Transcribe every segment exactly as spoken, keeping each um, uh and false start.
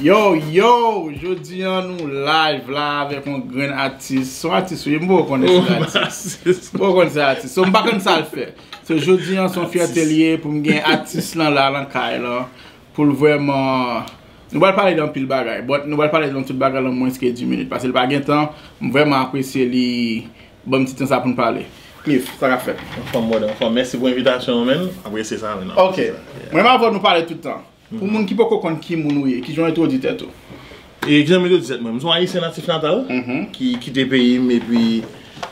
Yo, yo, jodi a nou live la avèk yon grenn atis. Se yon atis wi, m poko konnen si l atis. M poko konnen si l atis. So, m pa konn sa l fè. So, jodi a se yon fyète li ye pou m gen atis lan la, lan kay lan, pou l vrèman, nou pral pale de anpil bagay, but nou pral pale de tout bagay lan mwens ke dis minit, paske l pa gen tan, m vrèman apresye li ban m ti tan sa pou n pale. Cliff, sa k ap fèt? Anfòm, brother, anfòm. Mèsi pou envitasyon an, man. Apresye sa, man. Ok. Apresye sa. Yeah. Mwen, m avè w nou pale tout tan. Pou moun ki poko konn ki moun ou ye, kijan w entwodui tèt ou? E kijan m entwodui tèt mwen? M se yon Ayisyen natif natal ki kite peyi m epi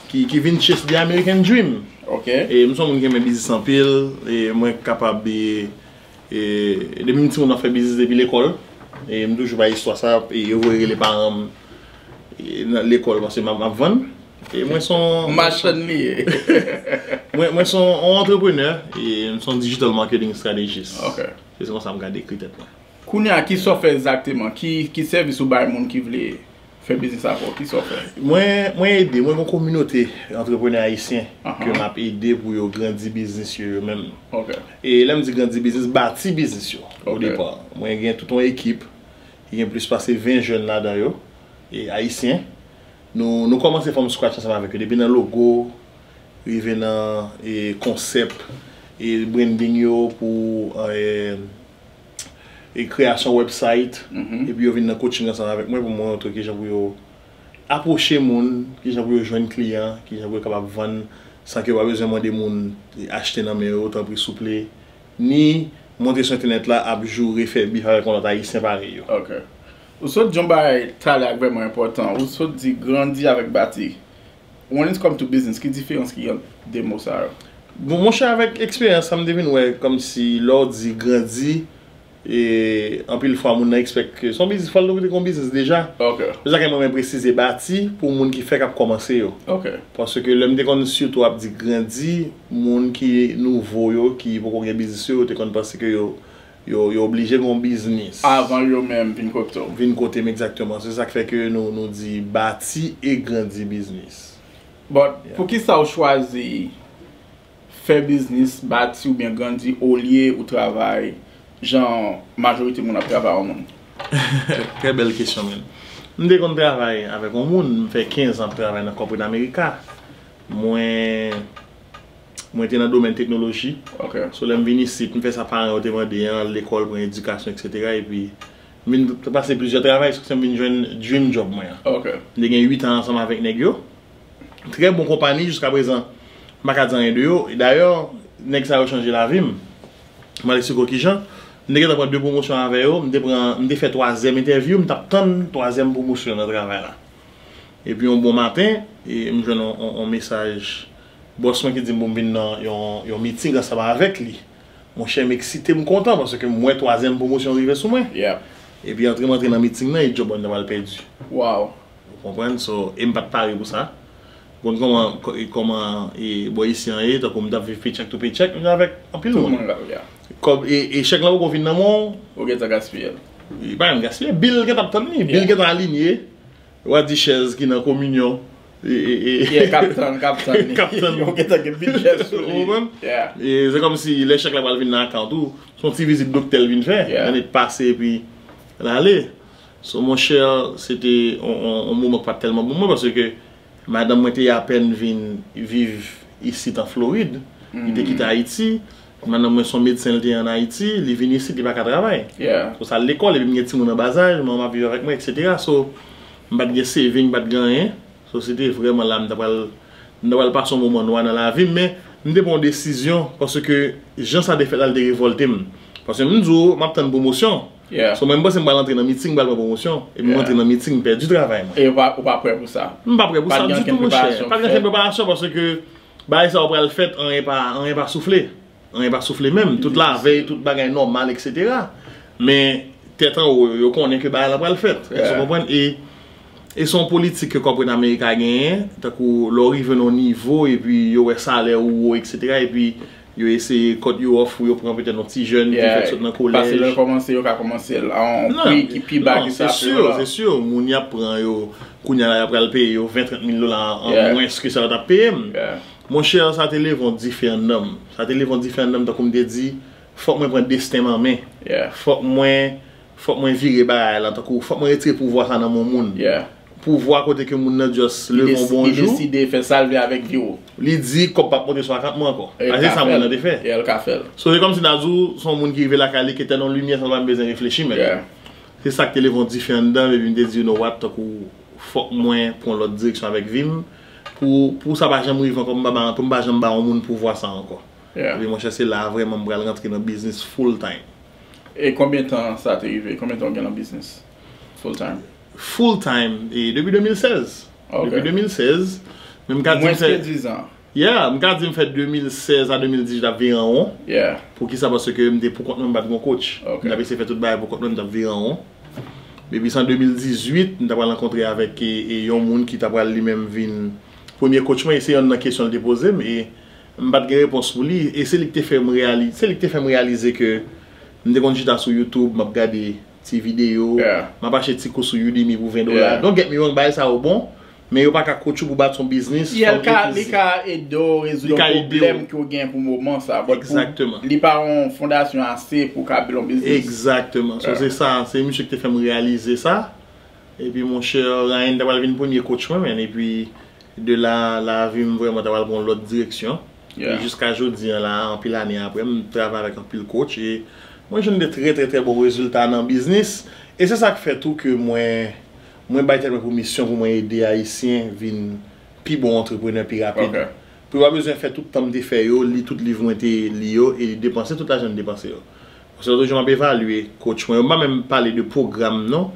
ki, ki vin chase the American dream. Ok. E m se yon moun ki renmen biznis anpil, e mwen kapab, e, e depi m timoun m ap fè biznis depi lekòl. E m toujou bay istwa sa, e yo voye rele paran m, e nan lekòl paske m ap, m ap vann. E mwen se yon machann li ye. Mwen, mwen se yon, yon antreprenè, e m se yon digital marketing strategist. Ok. Se, se konsa m ka dekri tèt mwen. Kounye a, kisa w fè egzakteman? Ki, ki sèvis ou bay moun ki vle fè biznis avè w? Kisa w fè? Mwen, mwen ede, mwen gen yon kominote antreprenè ayisyen ke m ap ede pou yo grandi biznis yo, yo menm. Ok. E lè m di grandi biznis, bati biznis yo o depa. Mwen gen tout yon ekip, ki gen plis pase ven jèn ladan yo, e ayisyen. Nou, nou kòmanse from scratch ansanm avèk yo, depi nan logo, rive nan, e, konsèp, e branding yo pou, e, e kreyasyon website, epi yo vin nan coaching ansanm avèk mwen pou mwen montre kijan pou yo apwoche moun, kijan pou yo jwenn kliyan, kijan pou yo kapab vann san ke yo pa bezwen mande moun achte nan men yo, tanpri souple, ni montre sou entènèt la ap joure fè bif avèk yon lòt ayisyen parèy yo. Ok. Ou sot di yon bagay talè k vrèman enpòtan. Ou sot di grandi avèk bati. When it come to business, ki diferans ki ant de mo sa yo? Bon, monchè, avèk eksperyans sa, m te vin wè kòmsi lè w di grandi, e anpil fwa moun nan expect ke se yon biznis, fò l te gen yon biznis deja. Ok. Se sa k fè mwen renmen presize bati pou moun ki fèk ap kòmanse yo. Ok. Paske lè m te konn sitou ap di grandi, moun ki nouvo yo, ki poko gen biznis yo, yo te konn panse ke yo, yo, yo oblije gen yon biznis. Avan yo menm vin kote w. Vin kote m egzakteman. Se sa k fè ke nou, nou di bati e grandi biznis. But, yeah, poukisa w chwazi fè biznis, bati oubyen grandi olye ou travay jan majorite moun ap travay yon moun? Trè, trè bèl kesyon, man. M te konn travay avèk yon moun, m fè kenz an ap travay nan corporate America. Mwen, mwen te nan domèn teknoloji. Ok. So, lè m vin isit, m fè sa paran yo te mande an, al lekòl, pran edikasyon, etsetera. Epi, m vin pase plizyè travay, jiskaske m vin jwenn dream job mwen an. Ok. M te gen uit an ansanm avèk nèg yo. Trè bon konpani jiska prezan. M pa ka di anyen de yo. E dayè, nèg sa yo chanje lavi m. M al eksplike w kijan. M te gentan pran de pwomosyon avè yo. M te pran, m te fè twazyèm entèvyou, m t ap tann twazyèm pwomosyon nan travay la. Epi yon bon maten, e m jwenn yon, yon, yon mesaj bòs mwen ki di m pou m vin nan yon, yon miting ansanm avèk li. Monchè, m eksite, m kontan, paske m wè twazyèm pwomosyon rive sou mwen. Yeah. Epi antre m antre nan miting nan, e djòb mwen nan pral pèdi. Wow. Ou konprann? So, e m pa t pare pou sa. Ou konn kòman, kò-, e kòman, e, bò isi an ye, tankou m t ap viv paycheck to paycheck, m t avèk anpil moun. Tout moun la, yeah. Kòb, e, e chèk la poko vin nan men w. Ou gentan gaspiye l. E pa menm gaspiye, bil gentan ap tann li, bil gentan alinye. Ou a di chèz ki nan kominyon. E, e, e, yeah, k ap tann, k ap tann li. K ap tann. Ou gentan gen bil chèz sou li. Ou konprann? Yeah. E se kòmsi lè chèk la pral vin nan account ou, se yon ti vizit doktè l vin fè, yeah, lane pase epi l ale. So, monchè, se te yon, yon, yon moman k pa t tèlman bon pou mwen, paske madanm mwen te apèn vin viv isit an Florid. Li te kite Ayiti. Madanm mwen se yon medsen, li te ye an Ayiti. Li vin isit, li pa ka travay. Yeah. So, sa l lekòl, epi m gen timoun an bazaj, manman m ap viv avèk mwen, etsetera. So, m pa t gen saving, m pa t gen anyen. So, se te vrèman la m ta pral, m ta pral pase yon moman nwa nan lavi m, men m te pran yon desizyon, paske jan sa te fèt la, l te revòlte m. Paske m di w, m ap tann pwomosyon. Yeah. So, mwen, m panse m pral antre nan miting, m pral pran pwomosyon. Epi m antre nan miting, m pèdi travay mwen. E ou pa, ou pa prè pou sa? M pa prè pou sa ditou, monchè. Pa t gen okenn preparasyon, paske bagay sa yo pral fèt, anyen pa, anyen pa soufle. Anyen pa soufle menm. Tout lavèy, tout bagay nòmal, etsetera. Men, tèt anwo yo, yo konnen ke bagay la pral fèt. Èske w konprann? E, e se yon politik ke kòporèt Amerika genyen, tankou lè w rive nan yon nivo, epi yo wè salè ou wo, etsetera, epi yo eseye cut you off, ou yo pran petèt yon ti jèn ki fèk sot nan kolèj. Paske lè yo kòmanse, yo ka kòmanse a yon pri ki pi ba ke sa. Non, se si, se si. Moun y ap pran yo, kounye a la, y ap pral peye yo ven, trant mil dola an mwens ke sa yo t ap peye m. Monchè, sa te leve yon dife anndan m. Sa te leve yon dife anndan m, tankou m te di, fòk mwen pran desten m an men. Fòk mwen, fòk mwen vire bagay la, tankou fòk mwen retire pouvwa sa nan men yon moun. Yeah. Pouvwa kote ke moun nan just leve yon bon jou. Li deside fè sa l vle avèk vi w. Li di kòb p ap monte sou akant mwen ankò. Paske se sa moun nan te fè. E l ka fè l. So se kòmsi n a di w se yon moun ki rive lakay li ki te nan limyè san l pa menm bezwen reflechi men. Se sa k te leve yon dife anndan m epi m te di you know what, tankou fòk mwen pran lòt direksyon avèk vi m pou, pou sa pa janm rive ankò, pou m pa ba, pou m pa janm ba yon moun pouvwa sa ankò. Epi monchè se la a vrèman m pral rantre nan biznis full time. E konbyen tan sa te rive? Konbyen tan w gen nan biznis? Full time? Full time e depi de mil sèz. Depi de mil sèz. Men m ka di m Mwens ke fè, diz an. Yeah, m ka di m fè de mil sèz a de mil dizuit ap vire an won. Yeah. Poukisa? Paske m te poukont mwen, m pa t gen yon coach. M t ap eseye fè tout bagay poukont mwen, m t ap vire an won. Epi se an de mil dizuit m ta pral rankontre avèk e, e, yon moun ki ta pral li menm vin premye coach mwen, e se yonn nan kesyon l te poze m e m pa t gen repons pou li e se li ki te fè m reyalize, se li ki te fè m reyalize ke m te konn chita sou YouTube, m ap gade ti videyo, m ap achte ti kou sou Udemy pou ven dola. Don't get me wrong, bagay sa yo bon, men yo pa ka coach ou pou bati yon biznis. Yeah, li ka ede w rezoud yon pwoblèm ke w gen pou moman sa. But pou, li pa yon fondasyon ase pou w ka build yon biznis. Egzakteman. So se sa, se misye ki te fè m reyalize sa. Epi monchè, Ryan ta pral vin premye coach mwen, men epi de la, lavi m vrèman ta pral pran yon lòt direksyon. E jiska jodi an la, anpil ane apre, m travay avèk anpil coach e mwen jwenn de trè, trè, trè bon rezilta nan biznis. E se sa k fè tou ke mwen, mwen bay tèt mwen pou misyon pou mwen ede Ayisyen vin pi bon antreprenè pi rapid. Pou yo pa bezwen fè tout tan m te fè yo, li tout liv mwen te li yo e li depanse tout lajan m depanse yo. Paske lòt jou m ap evalye coach mwen yo, m pa menm pale de pwogram non.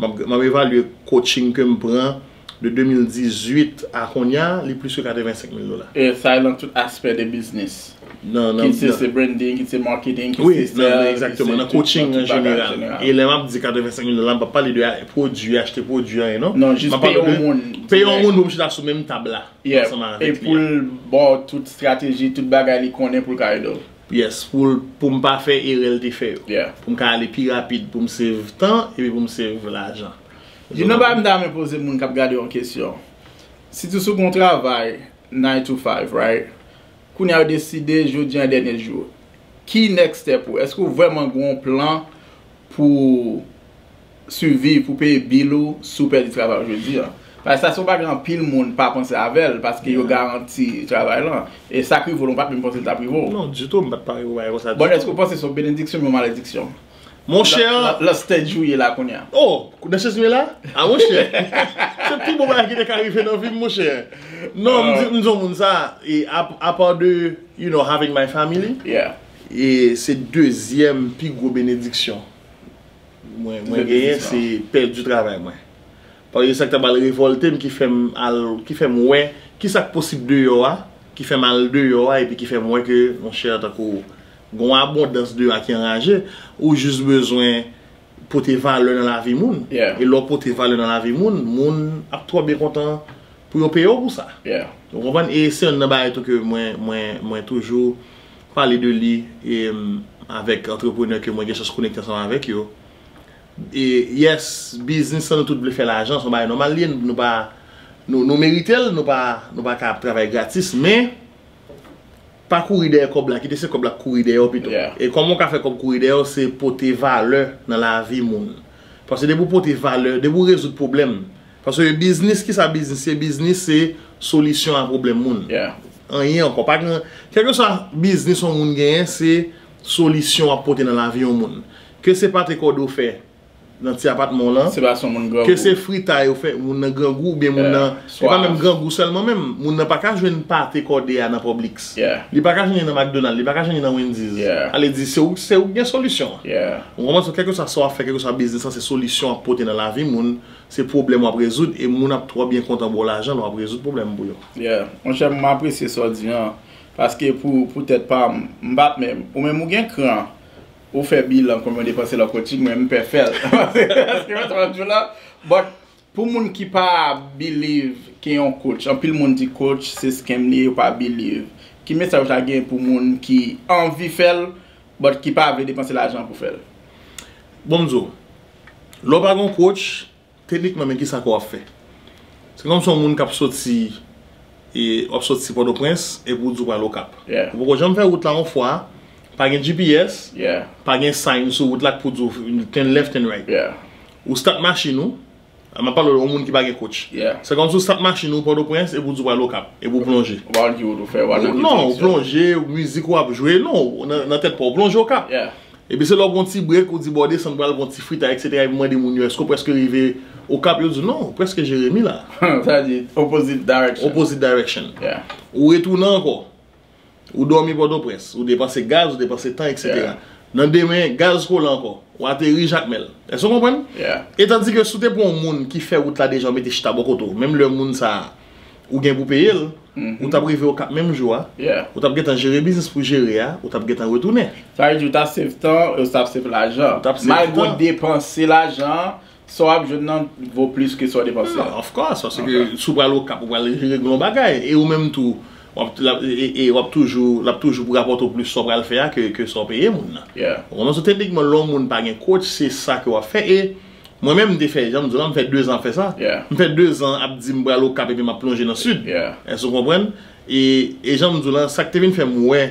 M ap, m ap evalye coaching ke m pran de de mil dizuit a kounye a, li plis ke katrevensenk mil dola. E sa e nan tout aspè de biznis. Nan, nan, Kit se, se branding, kit se marketing, kit se sales, egzakteman, nan coaching an jeneral. E lè m ap di katrevensenk mil dola, m p ap pale de pwodui, achte pwodui, anyen non. Non, jis peye yon moun. Peye yon moun pou m chita sou menm tab la. Yeah. E pou l ba w tout estrateji, tout bagay li konnen pou l ka ede w. Yes, pou l, pou m pa fè erè l te fè yo. Yeah. Pou m ka ale pi rapid, pou m save tan, epi pou m save lajan. Youn nan bagay m ta renmen poze moun k ap gade yon kesyon. Sitou si w gen yon travay nine to five, right? Kounye a yo deside jodi an dènye jou. Ki next step ou? Èske w vrèman gen yon plan pou swiviv, pou peye bil ou si w pèdi travay ou jodi an? Paske sa se yon bagay anpil moun pa panse avè l paske yo garanti travay lan. E sa k rive w lan, w pa t menm panse l t ap rive w. Non, ditou, m pa t pare pou bagay konsa. Bon, èske w panse se yon benediksyon oubyen yon malediksyon? Monchè. Nan stage ou ye la kounye a. Oh, nan stage m ye la? Ah, monchè. Se pi bon bagay ki te ka rive nan vi m, monchè. Non, m di, m di yon moun sa, e apa de, you know, having my family, Yeah. e se dezyèm pi gwo benediksyon mwen, mwen genyen, se pèdi travay mwen. Paske sa k ta pral revòlte m, ki fè m al, ki fè m wè ki sa k posib deyò a, ki fè m al deyò a, epi ki fè m wè ke, monchè, tankou gen yon abondans deyò a ki anraje, ou jis bezwen pote valè nan lavi moun. E lè w pote valè nan lavi moun, moun ap twò byen kontan pou yo peye w pou sa. Ou konprann? E se yonn nan bagay tou ke mwen, mwen, mwen toujou pale de li e, avèk antreprenè ke mwen gen chans konekte ansanm avèk yo. E yes, biznis lan nou tout vle fè lajan, se yon bagay nòmal li ye, nou pa, nou, nou merite l, nou pa, nou pa ka ap travay gratis, men pa kouri dèyè kòb la, kite se kòb la k kouri dèyè w pito. E kòman w ka fè kòb kouri dèyè w, se pote valè nan lavi moun. Paske depi w pote valè, depi w rezoud pwoblèm. Paske biznis, kisa biznis ye? Biznis se solisyon a pwoblèm moun. Anyen ankò. Pa gen, kèlkeswa biznis yon moun genyen, se solisyon w ap pote nan lavi yon moun. Ke se pate kòde w fè nan ti apatman w lan, ke se fritay ou fè, moun nan grangou oubyen moun nan, se pa menm grangou sèlman menm, moun nan pa ka jwenn pate kòde a nan Publix. Li pa ka jwenn li nan McDonald, li pa ka jwenn li nan Wendy's. Ale di se ou, se ou ki gen solisyon an. Ou konprann? So kèlkeswa sa w ap fè, kèlkeswa biznis lan, se solisyon w ap pote nan lavi moun, se pwoblèm w ap rezoud e moun ap twò byen kontan ba w lajan lè w ap rezoud pwoblèm pou yo. Yeah, monchè, m apresye sa w di an. Paske pou, pou tèt pa m, m pa t menm, ou menm ou gen kran. Ou fè bilan konbyen w depanse nan coaching, mwen m pè fè l. Paske mwen sa w ap di w la. But pou moun ki pa believe ke yon coach, anpil moun di coach se scam li ye, yo pa believe. Ki mesaj ou ta gen pou moun ki anvi fè l, but ki pa vle depanse lajan pou fè l? Bon m di w, lè w pa gen yon coach, teknikman, men kisa ke w ap fè? Se kòmsi yon moun k ap soti, e, w ap soti Pòtoprens epi w di w pral Okap. Ou poko janm fè wout la yon fwa, Pa gen G P S, pa gen sign sou wout la k pou di w turn left, turn right. Ou start machin ou, m ap pale w yon moun ki pa gen coach. Se kòmsi w start machin ou Pòtoprens epi w di w pral Okap, epi w plonje. Ou pa konn ki wout ou fè, w al nan ki direksyon. Non, ou plonje, mizik w ap jwe, non, nan, nan tèt pa w, ou plonje Okap. Epi se lè w pran ti brek, ou di bon, desann pral pran ti fritay, etsetera, epi mande moun yo, èske w prèske rive Okap? Yo di non, ou prèske Jeremi la. Sa di opposite direction. Opposite direction. Ou retounen ankò. Ou dòmi Pòtoprens, ou depanse gaz, ou depanse tan, etsetera. Nan demen, gaz koule ankò, ou ateri Jakmèl. Èske w konprann? E tandike si w te pran yon moun ki fè wout la deja, ou mete chita bò kote w, menm lè moun sa a, ou gen pou peye l, ou t ap rive Okap menm jou a, ou t ap gentan jere biznis pou jere a, ou t ap gentan retounen. Sa vle di ou t ap save tan, ou t ap save lajan. Malgre w depanse lajan, sa w ap jwenn nan vo plis ke sa w depanse a. Non, of course, paske si w pral Okap, ou pral regle yon bagay. E ou menm tou, w ap, l ap, e, e, e w ap toujou, l ap toujou pou rapòte w plis sa w pral fè a ke, ke sa w peye moun nan. Ou konprann? So, teknikman, lè yon moun pa gen coach, se sa ke w ap fè. E mwen menm, m te fè, jan m di w la, m fè dezan ap fè sa. M fè dezan ap di m pral Okap epi m ap plonje nan Sid. Èske w konprann? E, e jan m di w la, sa k te vin fè m wè,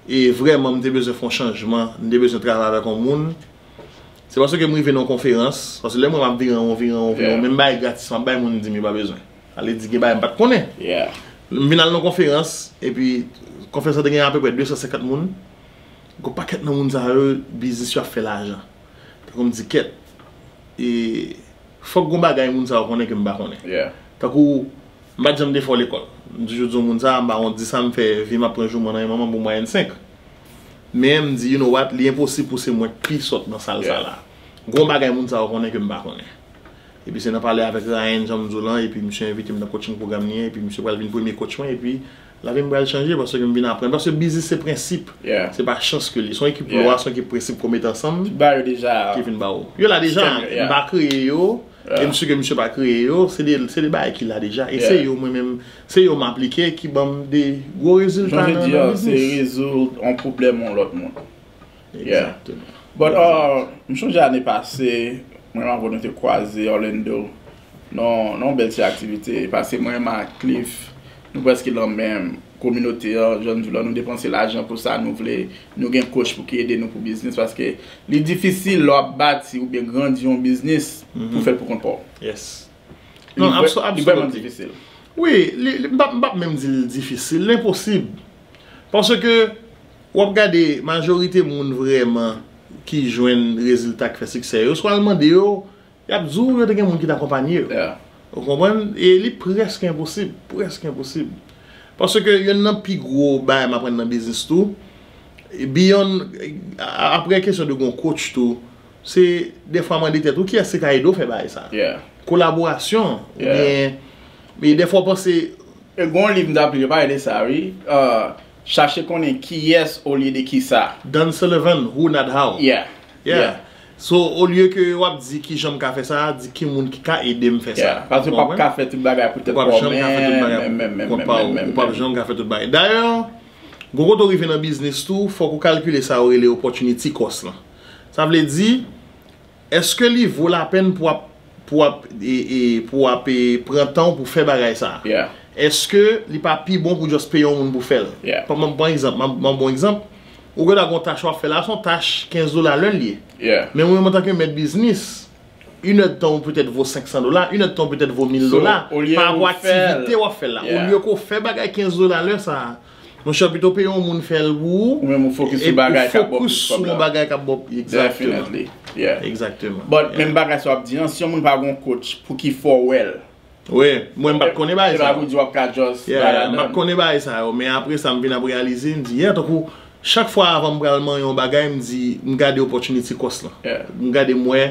e vrèman, m te bezwen fè yon chanjman, m te bezwen travay avèk yon moun. Se paske m rive nan yon konferans, paske lè mwen m ap vire anwo, vire anwo, vire anwo, menm bagay gratis m ap bay moun, m di m yo pa bezwen. Sa vle di gen bagay m pa t konnen. M vin al nan yon konferans, epi konferans lan te gen apeprè de san senkant moun. Gon pakèt nan moun sa yo, biznis yo ap fè lajan. Tankou m di kèt, e fòk gon bagay moun sa yo konnen ke m pa konnen. Tankou, m pa t janm te fè w lekòl. M toujou di yon moun sa, m pa wont di sa, m fè vi m ap pran jouman nan men manman m pou mwayèn senk. Men m di, you know what, li enposib pou se mwen k pi sòt nan sal sa la. Gon bagay moun sa yo konnen ke m pa konnen. Epi se nan pale avèk Ryan, jan m di w lan, epi misye envite m nan coaching pwogram li an, epi misye pral vin premye coach mwen, epi lavi m pral chanje, paske m vin aprann. Paske biznis se prensip, se pa chans ke li. Se yon ekip lwa, se yon ekip prensip ke w mete ansanm ki vin ba ou. Yo la deja, m pa kreye yo, e m si ke misye pa kreye yo, se de, se de bagay ki la deja. E se yo, mwen menm, se yo m aplike ki ban m de gwo rezilta nan, nan biznis. Jan w te di a, se rezoud yon pwoblèm yon lòt moun. Egzakteman. But, uh, m chonje ane pase, mwen avè w nou te kwaze Orlando, nan, nan yon bèl ti aktivite, paske mwen menm ak Cliff, nou prèske nan menm kominote an, jan m di w lan, nou depanse lajan pou sa nou vle, nou gen coach pou ki ede nou pou biznis, paske li difisil lè w ap bati oubyen grandi yon biznis pou fè l pou kont pa w. Non, li vrè-, li vrèman difisil. Wi, li, li, m p ap, m p ap menm di l difisil, l enposib. Paske w ap gade majorite moun vrèman ki jwenn rezilta, k fè siksè yo, si w al mande yo, y ap di w yo te gen moun ki t akonpanye yo. Ou konprann? E li prèske enposib, prèske enposib. Paske youn nan pi gwo bagay m aprann nan biznis tou, beyond, a-, apre kesyon de gon coach tou, se dèfwa mande tèt ou kiyès ki ka ede w fè bagay sa. Kolaborasyon, oubyen, men dèfwa w panse, e gon liv m t ap li, yo pale de sa, wi. Uh, chache konnen kiyès olye de kisa. Dan Sullivan, Who Not How. Yeah. So, olye ke w ap di kijan m ka fè sa, di ki moun ki ka ede m fè sa. Paske w p ap ka fè tout bagay pou tèt pa w menm, menm, menm, menm, menm. Ou p ap janm ka fè tout bagay. Dayè, gon kote w rive nan biznis tou, fòk ou kalkile sa yo rele opportunity cost lan. Sa vle di, èske li vo lapèn pou w ap, pou w ap, e, e, pou w ap, e, pran tan w pou fè bagay sa a? Èske li pa pi bon pou just peye yon moun pou fè l? Pa, m, m pran egzanp, m, m, m bon egzanp. Ou gen dwa gen yon tach w ap fè la, se yon tach kenz dola lè l ye. Men mwen menm antanke mèt biznis, inèdtan w petèt vo senk san dola, inèdtan w petèt vo mil dola, pa rapò aktivite w ap fè la. Olye ke w fè bagay kenz dola lè sa a, monchè, pito peye yon moun fè l pou ou, ou menm ou fokis sou bagay k ap ba w plis kòb la. Fokis sou yon bagay k ap ba w, egzakteman. Definitely. Egzakteman. But menm bagay sa w ap di an, si yon moun pa gen yon coach, pou ki fè w wè l? Wi, mwen m pa t konnen bagay sa. E pa pou di w ap ka just bay ladan. M pa t konnen bagay sa yo, men apre sa m vin ap reyalize, m di, yeah, tankou chak fwa avan m pral manyen yon bagay, m di, m gade opportunity cost lan. M gade m wè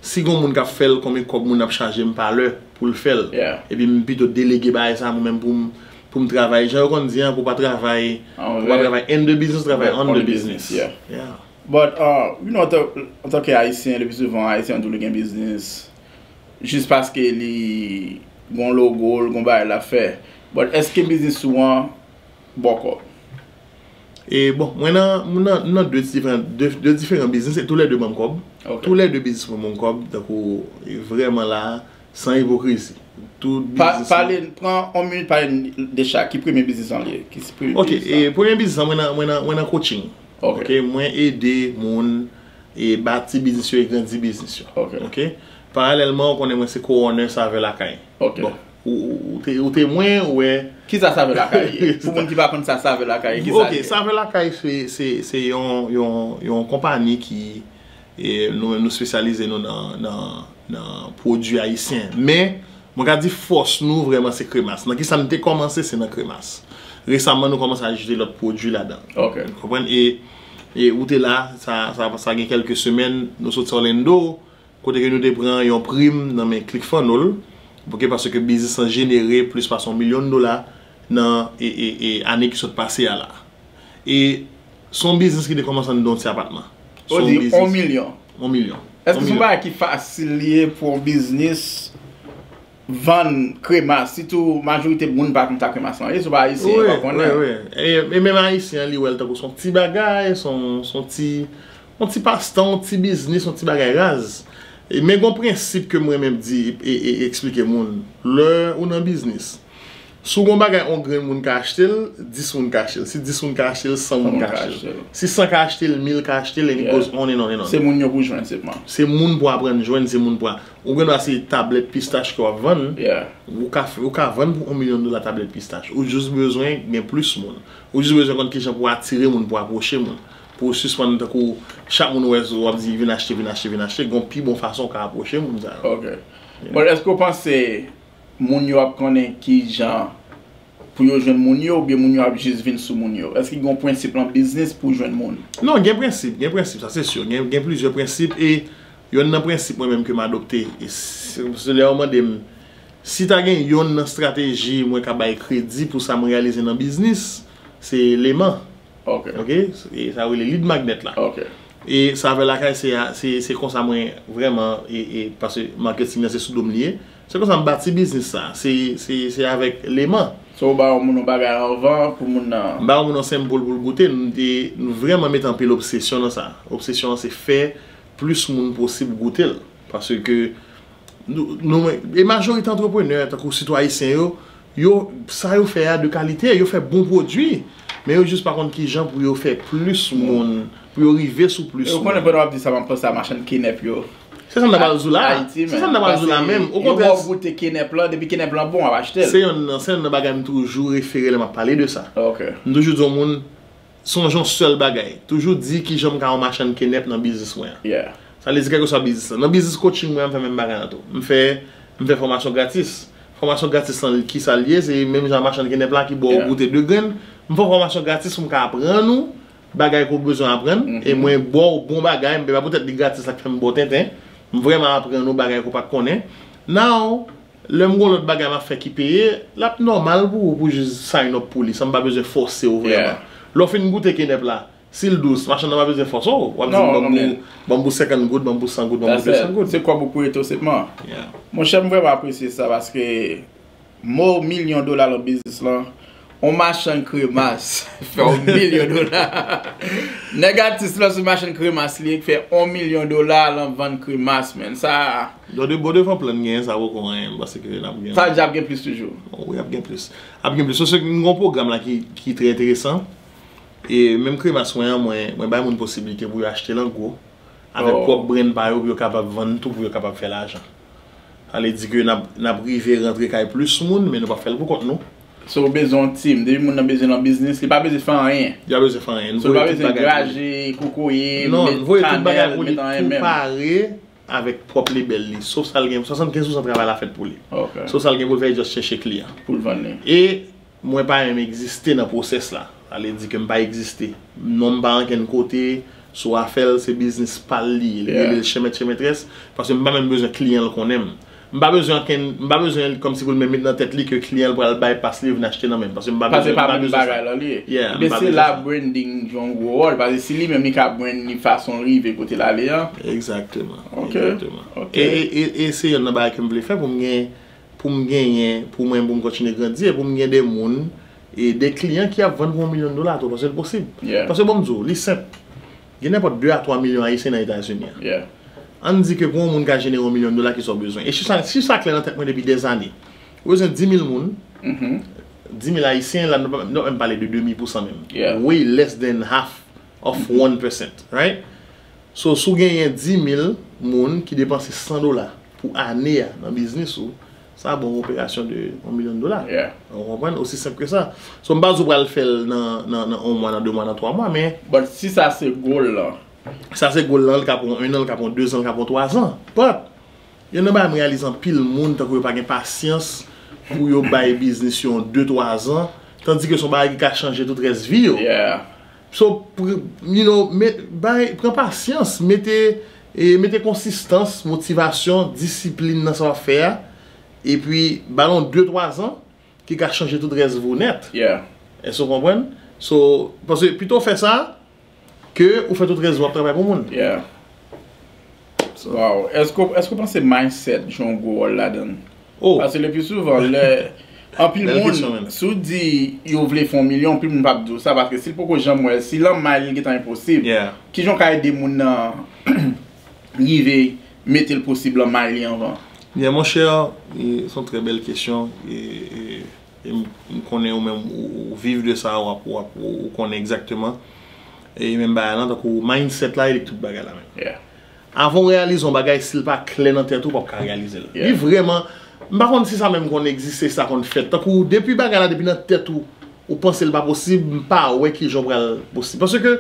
si gon moun k ap fè l, konbyen kòb moun ap chaje m pa lè pou l fè l. Epi m pito delege bagay sa mwen menm pou m, pou m travay. Jan yo konn di an, pou w pa travay, pou w pa travay in the business, travay on the business. But, uh, you know, antan, antanke Ayisyen, lepi souvan, Ayisyen an toujou gen biznis jis paske li gon logo l, gon bagay l ap fè. But èske biznis ou an ba w kòb? E bon, mwen nan, mwen nan, nan de diferan, de, de diferan biznis, e toulède ban m kòb. Toulède biznis mwen ban m kòb, tankou, e vrèman la, san ipokrizi. Tout biznis mwen. Pale, pran yon minit, pale de chak, ki premye biznis an li ye? Ki premye biznis la? Ok, e premye biznis lan, mwen nan, mwen nan, mwen nan coaching. Ok. Ok, mwen ede moun e bati biznis yo e grandi biznis yo. Ok. Ok? Paralèlman, ou konnen mwen se co-owner Savè Lakay. Ok. Bon, ou, ou, ou te, ou te mwen, ou wè. Kisa Savè Lakay ye? Pou moun ki pa konn sa Savè Lakay ye, kisa l ye? Ok, Savè Lakay se, se, se yon, yon, yon konpanyi ki, e, nou menm nou espesyalize nou nan, nan, nan pwodui ayisyen. Men, mwen ka di fòs nou vrèman se kremas. Nan kisa n te kòmanse, se nan kremas. Resaman, nou kòmanse ajoute lòt pwodui ladan. Ok. Ou konprann? E, e ou te la, sa, sa, sa gen kèlke semèn, nou soti Orlando, kote ke nou te pran yon prim nan men ClickFunnels, ok, paske biznis lan jenere plis pase yon milyon dola nan, e, e, e, ane ki sot pase a la. E se yon biznis ki te kòmanse anndan yon ti apatman. Se yon biznis. Ou di yon milyon? Yon milyon. Èske se yon bagay ki fasil li ye pou yon biznis vann kremas, sitou majorite moun pa konn sa kremas lan ye, sou pa ayisyen yo pa konnen. Wi, wi, wi. E, e menm ayisyen an, li wè l tankou se yon ti bagay, se yon, se yon ti, yon ti pastan, yon ti biznis, yon ti bagay raz. E, men gon prensip ke mwen menm di, e, e, e eksplike moun. Lè ou nan biznis, si w gon bagay yon grenn moun ka achte l, dis moun ka achte l. Si dis moun ka achte l, san moun ka achte l. Si san ka achte l, mil ka achte l, and it goes on and on and on. Se moun yo pou jwenn sèlman. Se moun pou aprann jwenn, se moun pou a-, ou gen dwa se tablèt pistach ke w ap vann. Yeah. Ou ka, ou ka vann pou yon milyon dola tablèt pistach. Ou jis bezwen gen plis moun. Ou jis bezwen konn kijan pou atire moun, pou apwoche moun. Pou w sispann tankou chak moun ou wè w ap di, "Vin achte, vin achte, vin achte." Gen yon pi bon fason w ka apwoche moun sa yo. Ok. Bon, èske w panse moun yo ap konnen kijan pou yo jwenn moun yo, oubyen moun yo ap jis vin sou moun yo? Èske gen yon prensip nan biznis pou jwenn moun? Non, gen prensip, gen prensip, sa se si. Gen, gen plizyè prensip, e yonn nan prensip mwen menm ke m adopte, e se, se lè yo mande m si ta gen yonn nan estrateji mwen ka bay kredi pou sa m reyalize nan biznis, se leman. Ok. Ok? E sa yo rele lead magnet la. Ok. E Savè Lakay, se, se, se konsa mwen vrèman, e, e, paske marketing nan se sou do m li ye. Se konsa m bati biznis sa. Se, se, se avèk leman. So, ou ba yon moun yon bagay anvan pou moun nan. M ba yon moun yon senp pou l, pou l goute. Nou te, nou vrèman mete anpil obsesyon nan sa. Obsesyon an se fè plis moun posib goute l. Paske nou, nou, e majorite antreprenè, tankou sitou ayisyen yo, yo, sa yo fè a de kalite, yo fè bon pwodui, men yo jis pa konn kijan pou yo fè plis moun, pou yo rive sou plis moun. E ou konnen pandan w ap di sa, m ap panse a machann kenèp yo. Se sa m ta pral di w la. Ayiti, se sa m ta pral di w la menm. Okontrè, yo ba w goute kenèp lan, depi kenèp lan bon, w ap achte l. Se yonn nan, se yonn nan bagay m toujou refere lè m ap pale de sa. Ok. M toujou di yon moun, sonje yon sèl bagay. Toujou di kijan m ka yon machann kenèp nan biznis mwen an. Yeah. Sa vle di kèlkeswa biznis lan. Nan biznis coaching mwen an, m fè menm bagay lan tou. M fè, m fè fòmasyon gratis. Fòmasyon gratis lan, kisa l ye? Se menm jan machann kenèp la ki ba w goute de grenn. M fè w fòmasyon gratis pou m ka aprann ou bagay ke w bezwen aprann. E mwen ba w bon bagay, m pa poutèt li gratis la k fè m ba w tenten. M vrèman aprann ou bagay ke w pa t konnen. Now, lè m gon lòt bagay m ap fè ki peye, l ap nòmal pou ou pou jis sign up pou li, san m pa bezwen fòse w vrèman. Lè w fin goute kenèp la, si l dous, machann nan pa bezwen fòse w. W ap di m, "Ban m pou, ban m pou senkant goud, ban m pou san goud, ban m pou de san goud." Se kòb ou pou rete w sèlman. Monchè, m vrèman apresye sa paske mo milyon dola nan biznis lan, yon machann kremas fè yon milyon dola. Nèg atis lan se machann kremas li ye ki fè yon milyon dola nan vann kremas, menn. Sa Bon, de, bon, devan plan genyen sa poko anyen, m panse ke n ap gen. Sa vle di ap gen plis toujou. Bon, wi, ap gen plis. Ap gen plis. Paske m gen yon pwogram la ki, ki trè enteresan. E menm kremas mwen an, mwen, mwen bay moun posiblite pou yo achte l an gwo. Avèk pwòp brand pa yo, pou yo kapab vann tou, pou yo kapab fè lajan. Sa vle di ke n ap, n ap rive rantre kay plis moun, men nou p ap fè l pou kont nou. So, ou bezwen yon team. Depi moun nan bezwen nan biznis, li pa bezwen fè anyen. Li pa bezwen fè anyen. So, li pa bezwen graje, kokoye, met kanèl, met anyen menm. Non, nou voye tout bagay pou li tou pare avèk pwòp lebèl li. Sof sa l gen, swasannkenz pousan travay la fèt pou li. Ok. Sof sa l gen pou l fè, just chèche kliyan. Pou l vann li. E mwen pa menm egziste nan pwosès la. Sa vle di ke m pa egziste. Non m pa ankenn kote, si w a fè l, se biznis pa l li ye. Li rele l chèmèt chèmètrès, paske m pa menm bezwen kliyan l konnen m. M pa bezwen ankenn, m pa bezwen kòmsi pou l menm met nan tèt li ke kliyan l pral bypass li vin achte nan men m, paske m pa bezwen, m pa bezwen sa. Paske pa menm bagay lan li ye. Yeah, m pa bezwen sa. Ebyen se la branding jwe yon gwo wòl, paske si li menm li ka brand li fason l rive kote l ale an. Egzakteman. Ok. Egzakteman. Ok. E, e, e, e se yonn nan bagay ke m vle fè pou m gen, pou m genyen, pou mwen, pou m kontinye grandi, e pou m gen de moun, e de kliyan ki ap vann pou yon milyon dola tou, paske l posib. Yeah. Paske bon m di w, li senp. Gen nenpòt de a twa milyon Ayisyen nan Etazini an. Yeah. Ann di ke pou yon moun ka jenere yon milyon dola, kisa w bezwen? E chif sa, chif sa klè nan tèt mwen depi dèzane. Ou bezwen di mil moun, di mil Ayisyen, la, nou pa, nou pa menm pale de demi pousan menm. Yeah. Way less than half of one percent, right? So, si w genyen dis mil moun ki depanse san dola pou ane a nan biznis ou, sa bon yon operasyon de yon milyon dola. Yeah. Ou konprann? Osi senp ke sa. So, m pa di w pral fè l nan, nan, nan yon mwa, nan de mwa, nan twa mwa, men But si sa se goal lan, sa se goal lan, li ka pran en an, li ka pran de zan, li ka pran twa zan. But, youn nan bagay m reyalize anpil moun, tankou yo pa gen pasyans pou yo bay biznis yo yon de twa zan, tandike se yon bagay ki ka chanje tout rès vi yo. Yeah. So, pr- you know, met, bay, pran pasyans, mete, e, mete konsistans, motivasyon, disiplin nan sa w ap fè a, epi ba l yon de twa zan ki ka chanje tout rès vi w nèt. Yeah. Èske w konprann? So, paske pito w fè sa, ke ou fè tout rès vi w ap travay pou moun. Yeah. Wow. Èske èske w panse mindset jwe yon gwo wòl ladan? Oh, Paske le pi souvan, lè anpil Bèl moun, kesyon, menm. Si w di yo vle fè yon milyon, anpil moun p ap di w sa, paske si l poko janm wè, si lanmay li gentan enposib, yeah. Kijan w ka ede moun nan rive mete l posib lanmay li anvan? Byen, monchè, e, se yon trè bèl kesyon. E, e, e m, m konnen ou menm, ou, ou viv de sa, w ap, w ap, ou, ou konnen egzakteman. E menm bagay lan, tankou mindset la, e li k tout bagay la menm. Yeah. Avan w reyalize yon bagay, si l pa klè nan tèt ou, w p ap ka reyalize l. Yeah. Li vrèman, m pa konn si sa menm konn egziste, si sa konn fèt. Tankou, depi bagay la, depi nan tèt ou, ou panse l pa posib, m pa wè kijan w pral posib. Paske,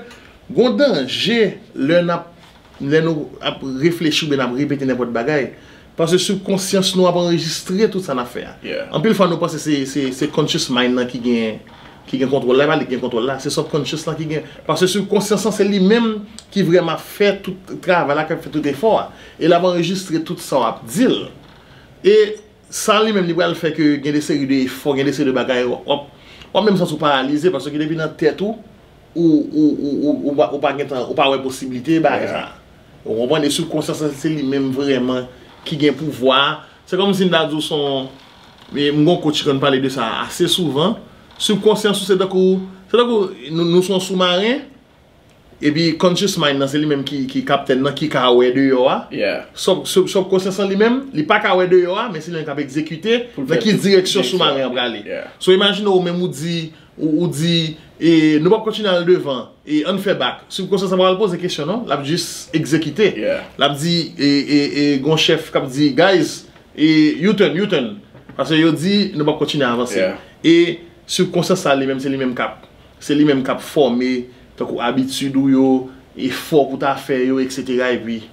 gon danje, lè n ap, lè nou ap reflechi oubyen n ap repete nenpòt bagay. Paske sibkonsyans nou ap anrejistre tout sa n ap fè a. Yeah. Anpil fwa, nou panse se, se, se conscious mind nan ki gen, ki gen kontwòl la, e pa li ki gen kontwòl la, se subconscious lan ki gen. Paske sibkonsyans lan, se li menm ki vrèman ap fè tout travay la, k ap fè tout efò a. E l ap anrejistre tout sa w ap di l. E sa li menm, li pral fè ke gen de seri de efò, gen de seri de bagay, w ap, w ap, w ap menm santi w paralize, paske depi nan tèt ou, ou, ou, ou, ou, ou pa, ou pa gentan, ou pa wè posiblite bagay sa. Ou konprann? E sibkonsyans lan, se li menm vrèman ki gen pouvwa a. Se kòmsi m ta di w se yon, e m gon coach ki konn pale de sa ase souvan. Sibkonsyans ou se tankou, se tankou nou, nou se yon soumaren, epi conscious mind nan se li menm ki, ki kaptèn nan, ki ka wè deyò a. Yeah. Sub, sub, subkonsyans lan li menm, li pa ka wè deyò a, men se li menm k ap egzekite Pou l nan fè ki tout direksyon direksyon. Soumaren an prale. Yeah. So imajine ou menm ou di, ou, ou di, e, nou p ap kontinye al devan, e ann fè bak. Sibkonsyans lan pa pral poze kesyon non, l ap jis egzekite. Yeah. L ap di, e, e, e, gon chèf k ap di, guys, e, U-turn, U-turn. Paske yo di, nou p ap kontinye avanse. Yeah. E sibkonsyans sa li menm, se li menm k ap, se li menm k ap fòme, tankou abitid ou yo, efò pou w ta fè yo, etsetera. Epi,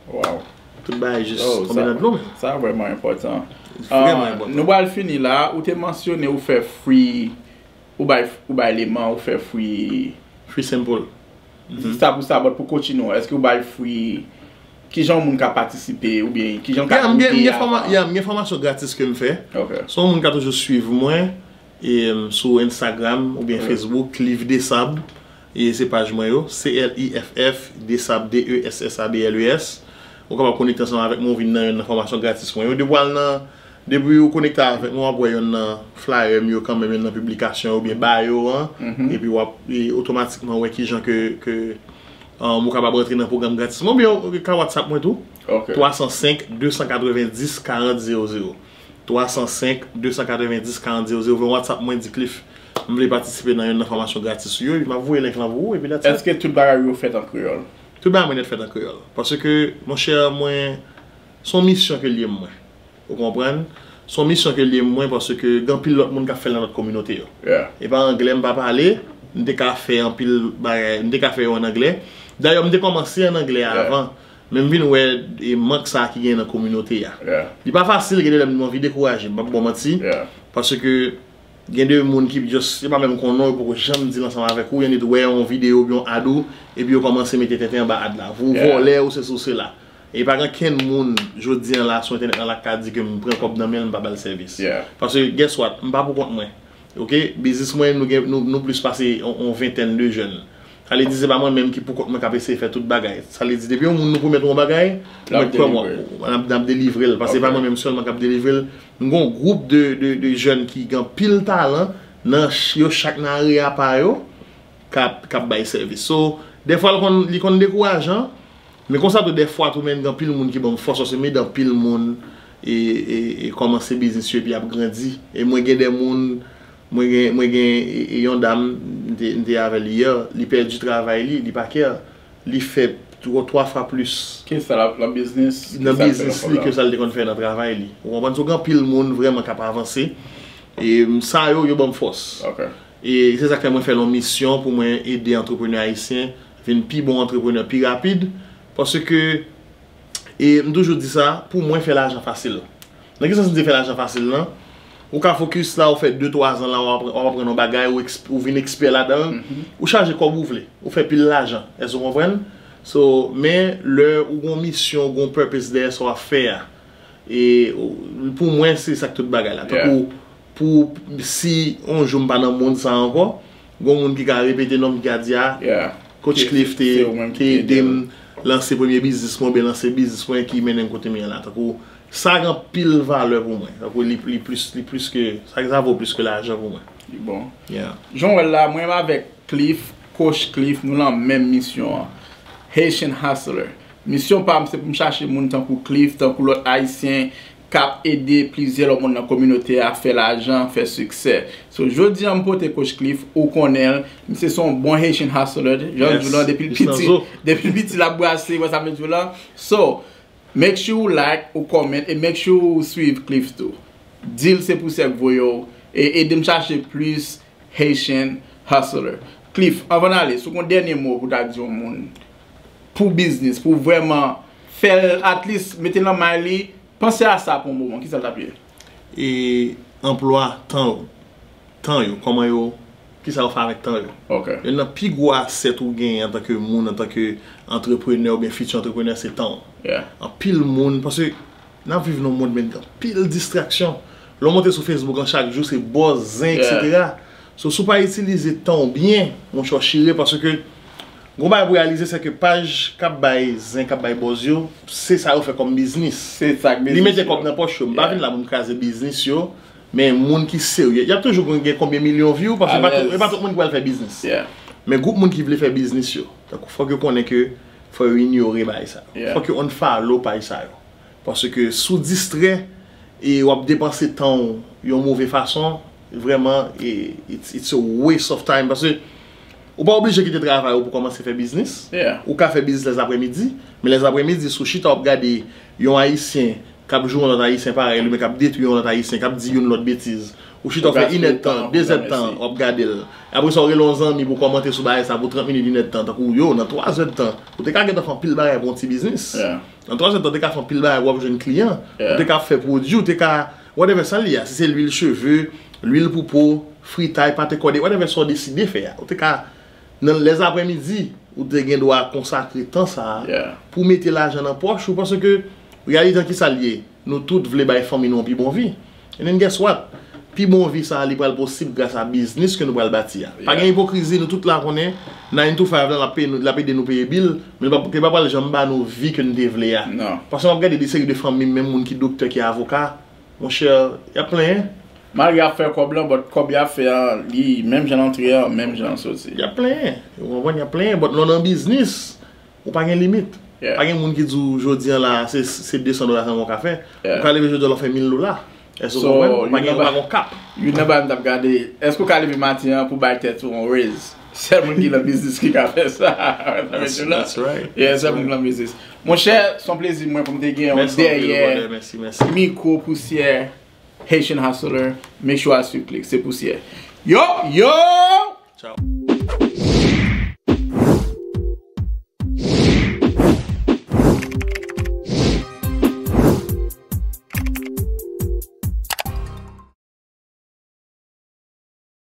Wow. tout bagay jis Oh, tonbe sa, nan dlo, men. Sa vrèman enpòtan. Vrèman Ah, enpòtan. Nou pral fini la, ou te mansyone ou fè free, ou bay, ou bay eleman, ou fè free. Free sample. Sa pou sa, but pou coaching ou, èske ou bay free? Kijan yon moun ka patisipe, oubyen kijan w ka Yeah, m gen, m ede gen a? fòma-, yeah, m gen fòmasyon gratis ke m fè. Ok. Se yon moun ka toujou swiv mwen e, m, sou Instagram oubyen Ok. Facebook, Cliff Dessabs. E se paj mwen yo, C L I F F, Dessabs, D E S S A B L E S. Ou kapab konekte ansanm avèk mwen, ou vin nan youn nan fòmasyon gratis mwen yo. Depi w al nan, depi ou konekte avèk mwen, w ap wè youn nan flyer m yo kanmenm, youn nan piblikasyon yo, oubyen bio an. Epi w ap, e, otomatikman wè kijan ke, ke, um, ou kapab rantre nan pwogram gratis mwen. Oubyen ou ka WhatsApp mwen tou. Ok. Twa san senk, de san katrevenndis, karant zewo zewo. Twa san senk, de san katrevenndis, karant zewo zewo. Voye yon WhatsApp mwen, di Cliff, m vle patisipe nan youn nan fòmasyon gratis ou yo, epi m ap voye link lan pou ou, epi that's it. Èske tout bagay yo fèt an kreyòl? Tout bagay mwen nèt fèt an kreyòl. Paske, monchè, mwen, se yon misyon ke l ye mwen. Ou konprann? Se yon misyon ke l ye mwen, paske gen anpil lòt moun k ap fè l nan lòt kominote yo. Yeah. E pa anglè m pa pale, m te ka fè anpil bagay, m te ka fè yo an anglè. Dayè, m te kòmanse an anglè Yeah. avan, men m vin wè e mank sa ki gen nan kominote a. Yeah. Li pa fasil, gen de lè m anvi dekouraje, m p ap ba w manti. Yeah. Paske gen de moun ki just, yo pa menm konnen w, yo poko janm di l ansanm avèk ou, yo nèt wè yon videyo oubyen yon ad ou, epi yo kòmanse mete tenten anba ad la. Ou Yeah. vòlè, ou sesi ou sela. E pa gen kenn moun, jodi an la, sou entènèt lan la, k ka di ke m pran kòb nan men l, m pa ba l sèvis. Yeah. Paske, guess what, m pa pou kont mwen. Ok? Biznis mwen, nou gen, nou, nou plis pase yon, yon ventèn de jèn. Sa vle di, se pa mwen menm ki pou kont mwen k ap eseye fè tout bagay. Sa vle di, depi yon moun nou pwomèt yon bagay, L ap mwen kwè mwen, delivre l. n ap, n ap delivre l. Paske se pa Ok. mwen menm sèlman k ap delivre l. M gen yon gwoup de, de, de jèn ki gen anpil talan, nan ch-, yo chak nan area pa yo, k ap, k ap bay sèvis. So, dèfwa, li konn, li konn dekourajan, men konsa tou, dèfwa, tou, men, gen anpil moun ki ban m fòs, paske m ede anpil moun e, e, e kòmanse biznis yo, epi ap grandi. E mwen gen de moun, mwen gen, mwen gen e, e yon dam, M te, m te avè l yè, li pèdi travay li, li pa kè. Li fè twa, twa fwa plis Ki sa l ap nan biznis? nan biznis li ke sa l te konn fè nan travay li. Ou konprann? So, gen anpil moun vrèman k ap avanse. E sa yo, yo ban m fòs. Ok. E se sa k fè mwen fè l yon misyon pou mwen ede antreprenè ayisyen vin pi bon antreprenè pi rapid. Paske, e m toujou di sa, pou mwen fè lajan fasil. Nan ki sans m di fè lajan fasil lan? Ou ka fokis la, ou fè de twa zan la, w ap aprann yon bagay, ou, eksp, ou vin ekspè ladan l, ou chaje kòb ou vle, ou fè pil lajan. Èske w konprann? So, men lè ou gon misyon, ou gon purpose dèyè sa w ap fè a. E pou mwen, se sa k tout bagay la. Tankou, pou, si yon jou m pa nan mond sa ankò, gon moun ki ka repete non m, ki ka di a, Coach Cliff te, te ede m lanse premye biznis mwen, oubyen lanse biznis mwen ki mennen m kote m ye la. Tankou, sa gen anpil valè pou mwen. Tankou, li, li plis, li plis ke, sa, sa vo plis ke lajan pou mwen. Li bon. Yeah. Jan w wè l la, mwen avèk Cliff, Coach Cliff, nou lan menm misyon an. Haitian Hustler. Misyon pa m, se pou m chache moun tankou Cliff, tankou lòt Ayisyen k ap ede plizyè lòt moun nan kominote a fè lajan, fè siksè. So, jodi a, m pote Coach Cliff, ou konnen l, misye se yon bon Haitian hustler, jan l di w lan, depi l piti, depi l piti, l ap brase, wè sa m vle di w lan. So, make sure ou like, ou comment, e make sure ou swiv Cliff tou. Di l se pou sa k voye w, e ede m chache plis Haitian Hustler. Cliff, anvan n ale, si w gon dènye mo pou w ta di yon moun, pou biznis, pou vrèman fè l, at least, mete l nan may li, panse a sa pou yon moman, ki sa l t ap ye? E anplwa tan w, tan yo, kòman yo, ki sa yo fè avèk tan yo. Ok. Youn nan pi gwo asèt ou genyen antanke moun, antanke antreprenè oubyen fiti antreprenè, se tan w. Yeah. Anpil moun, paske n ap viv nan yon mond, men gen anpil distraksyon. Lè w monte sou Facebook an chak jou, se buzz, zen, etsetera. So, si w pa itilize tan w byen, monchè, w chire, paske gon bagay pou w reyalize, se ke paj k ap bay zen, k ap bay buzz yo, se sa yo fè kòm biznis. Se sa k biznis. Li mete kòb nan pòch yo. M pa vin la pou m kraze biznis yo, men moun ki serye, y ap toujou gen, gen konbyen milyon view, paske e pa tout, e pa tout moun ki pral fè biznis. Yeah. Men gwoup moun ki vle fè biznis yo, tankou fòk yo konnen ke fò yo inyore bagay sa yo. Yeah. Fòk yo unfollow paj sa yo. Paske si w distrè e w ap depanse tan w yon move fason, vrèman, e, it's, it's a waste of time. Paske ou pa oblije kite travay ou pou kòmanse fè biznis. Yeah. Ou ka fè biznis lèzaprèmidi, men lèzaprèmidi, si w chita w ap gade yon Ayisyen k ap joure yon lòt Ayisyen parèy li, men k ap detwi yon lòt Ayisyen, k ap di youn lòt betiz, ou chita w fè inèdtan, dezèdtan, w ap gade l. Apre sa, w rele yon zanmi pou kòmante sou bagay sa pou trant minit, inèdtan. Tankou yo, nan twa zèdtan, ou te ka gentan fè anpil bagay pou yon ti biznis. Yeah. Nan twa zèdtan, ou te ka fè anpil bagay pou w ap jwenn kliyan. Ou te ka fè pwodui, ou te ka, whatever sa l ye a, si se lwil cheve, lwil pou po, fritay, pate kòde, whatever sa w deside fè a. Ou te ka, nan lèzaprèmidi, ou te gen dwa konsakre tan sa a pou mete lajan nan pòch ou, paske reyalite an ki sa l ye? Nou tout vle bay fanmi nou yon pi bon vi. And then guess what? Pi bon vi sa a, li pral posib gras a biznis ke nou pral bati a. Pa gen ipokrizi, nou tout la konnen nine to five la, l ap peye nou, l ap ede nou peye bil, men li pa, li pa pral janm ba nou vi ke nou te vle a. Non. Paske m ap gade de seri de fanmi m, menm moun ki doktè, ki avoka, monchè, y ap plenyen. Malgre y ap fè kòb lan, but kòb y ap fè an, li menm jan l antre an, menm jan l soti. Y ap plenyen. Ou konprann? Y ap plenyen, but lè w nan biznis, ou pa gen limit. Yeah. Pa gen moun ki di w jodi an la, se, se de san dola sèlman w ka fè. Yeah. Ou ka leve jodi an la, w fè mil dola. Èske w konprann? Ou pa gen, ou pa gen kap. Youn nan bagay m t ap gade, èske w ka leve maten an pou bay tèt ou yon raise? Sèl moun ki nan biznis ki ka fè sa. That's right. Yeah, sèl moun ki nan biznis. Monchè, se yon plezi mwen pou m te gen yon dèyè Mèsi, mèsi. Mikwo Pousyè, Haitian Hustler. Make sure a swiv Cliff, se Pousyè. Yo, yo! Ciao.